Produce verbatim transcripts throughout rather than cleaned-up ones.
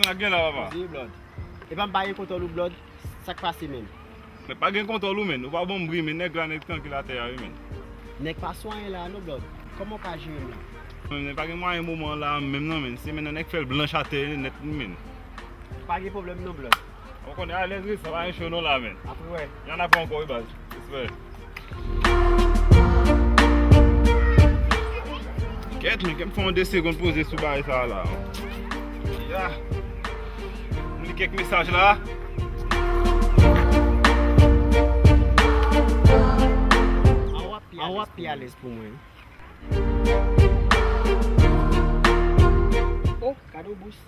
Sa k gen la, papa? Poze, Blòd. Epa m pa gen kontwòl ou, Blòd. Sa k pase, menm? Men pa gen kontwòl ou, menm. Ou pa ban m bri, menm. Nèg la, nèg trankil atè a, wi, menm. Nèg pa sou anyen la, non, Blòd. Kòman w ka jere, menm? Men pa gen mwayen moman la, menm, non, menm. Se menm nan nèg fè l blanch atè nèt, menm. Pa gen pwoblèm, non, Blòd. Ou konnen alèz wi, sa pa yon cho non la, menm. Apre, wè. Y en a pas ankò, wi, baz. Respè. Kèt, men, kèt, fè yon de segonn poze sou bagay sa a la. Ya. M li kèk mesaj la. An w ap pi alèz pou mwen. Oh, kado bous.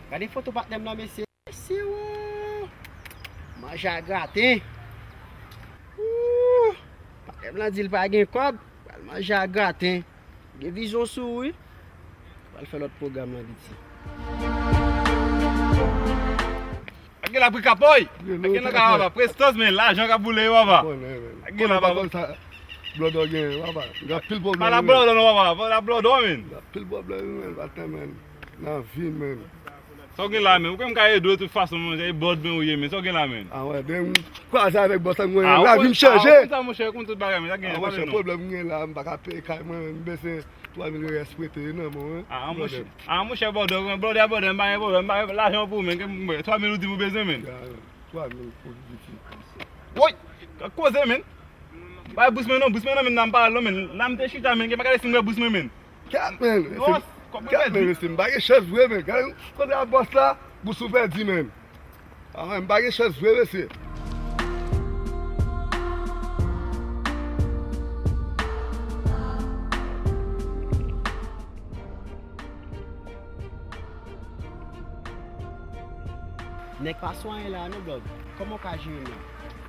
Gade foto patnè m nan, mesye. Mesye, woo! Manje a graten. Woo! Patnè m lan di l pa gen kòb, pral manje a graten. Gen vizyon sou ou, wi. Pral fè lòt pwogram nan, piti. Ak gen la pri kapòy. Ak gen nan ka, papa. Prestans, men, lajan k ap boule yo, papa. Ak gen la, papa. Blòdò gen, papa. Gen anpil pwoblèm. Pa la blòdò non, papa. Pa la blòdò, men. Gen anpil pwoblèm, men. Patnè, men. Nan vi, men. Sa w gen la, men? Ou kwè m ka ede w tout fason, monchè, e bòd men ou ye, men. Sa w gen la, men? A wè, depi m kwaze avèk bòs la, mwen, lavi m chanje. A, ou konn sa, monchè, ou konn tout bagay, men. Sa gen, a, monchè, pwoblèm m gen la, m pa ka peye kay mwen, men m bezwen twa mil rès prete nan men w, wi. A, monchè, a, monchè, bòdò, bòdò, bòdò, m pa gen pwoblèm, m pa gen lajan pou ou, men, ke m, twa mil ou di m ou bezwen, men. Ya, twa mil pou piti. Woy! Koze, men. Bay bous mwen non, bous mwen non, men, nan m pa al non, men. Nan m te chita, men, ke m pa gade si m wè bous mwen, men. Kèt, men. Kèt, men, mesye, m pa gen chèz vre, men. Gade, kontre a bòs la, bous ou pèdi, men. A, m pa gen chèz vre, mesye. Nèg pa sou anyen la, non, Blòd. Kòman w ka jere,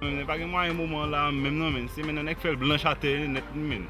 men? Men pa gen mwayen moman la, menm non, men. Se men nan nèg fè l blanch atè nèt, men.